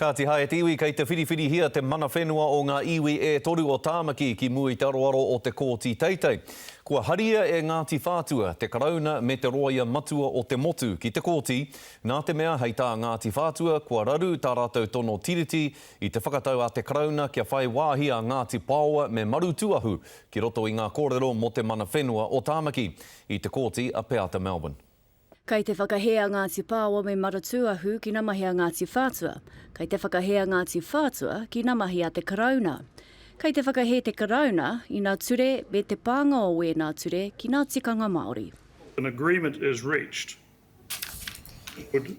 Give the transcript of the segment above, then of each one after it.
Kāti hae te iwi kei te whiriwhirihia te mana whenua o ngā iwi e toru o Tāmaki ki mua i te aroaro o te Kōti Teitei. Kua haria e Ngāti Whātua, te Karauna me te Rōia Matua o te motu ki te kōti, nā te mea hei tā Ngāti Whātua kua raru tā rātou tono tiriti i te whakatau a te Karauna kia whai wāhi a Ngāti Paoa me Marutūahu ki roto i ngā kōrero mō te mana whenua o Tāmaki i te kōti a Peata Melbourne. Kei te whakahē a Ngāti Pāoa me Maratūahu ki na mahi a Ngāti Whātua. Kei te whakahē a Ngāti Whātua ki na mahi a te Karauna. Kei te whakahē te Karauna i na ture me te pānga o wēnā ture ki nā tikanga Māori. An agreement is reached that would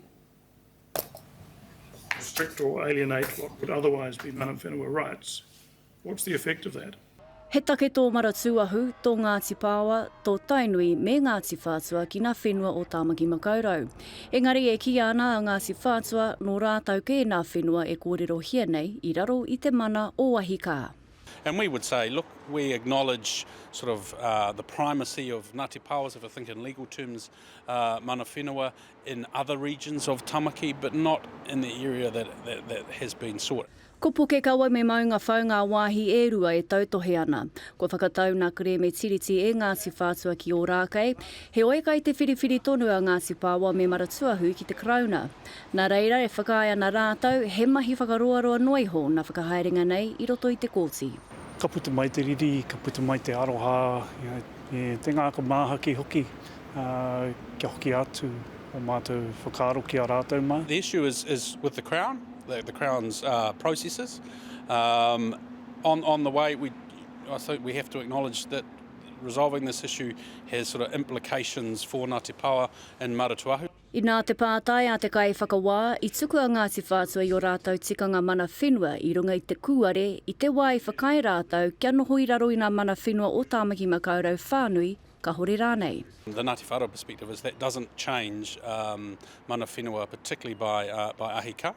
restrict or alienate what would otherwise be mana whenua rights. What's the effect of that? He take tō Maratūahu, tō Ngāti Pāoa, tō Tainui me Ngāti Whātua ki nā whenua o Tāmaki Makaurau. Engari e kīia ana a Ngāti Whātua nō rātou kē nā whenua e kōrerohia nei i raro i te mana o Ahikā. And we would say, look, we acknowledge sort of the primacy of Ngāti Pāoa's, if I think in legal terms, mana whenua in other regions of Tamaki, but not in the area that, that, that has been sought. Ko Pukekawa me Maungawhau ngā wāhi e rua e tautohe ana. Kua whakatau nā kerēme Tiriti e Ngāti Whātua ki Ōrākei, heoi kai te whiriwhiri tonu a Ngāti Pāoa me Maratuahu ki te Karauna. Nā reira e whakaae ana rātou he mahi whakaroaroa noa iho nā whakahaerenga nei i roto i te kōti. Ka puta mai te riri, ka puta mai te aroha, te ngākau māhaki hoki kia hoki atu ō mātou whakaaro ki a rātou mā. The issue is is with the Crown, the the Crown's uh, processes. Um, on, on the way, we, I think we have to acknowledge that resolving this issue has sort of implications for Ngāti Paoa and Maratuahu. Inā te pātai a te kaiwhakawā, i tuku a Ngāti Whātua i ō rātou tikanga mana whenua i runga i te kūare i te wā i whakaae rātou kia noho i raro i ngā mana whenua o Tāmaki Makaurau whānui, kahore rānei. The Ngāti Whātua perspective is that doesn't change um, mana whenua, particularly by, uh, by ahi kā.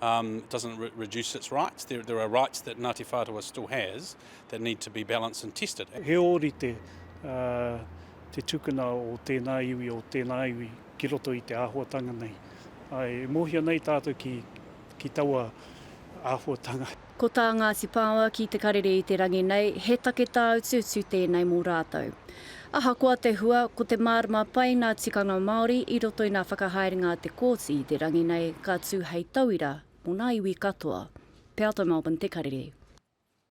Um, it doesn't re reduce its rights. There, there are rights that Ngāti Whātua still has that need to be balanced and tested. He ōrite uh, te tukuna o tēnā iwi, o tēnā iwi ki roto i te āhuatanga nei. Ai, e mōhio nei tātou ki, ki taua āhuatanga. Ko tā Ngāti Pāoa ki Te Karere i te rangi nei, he take tāutuutu tēnei mō rātou. Ahakoa te hua, ko te mārama pai nā tikanga Māori i roto i nā whakahaerenga a te Kōti i te rangi nei ka tū hei tauira mō nā iwi katoa. Peata Melbourne Te Karere.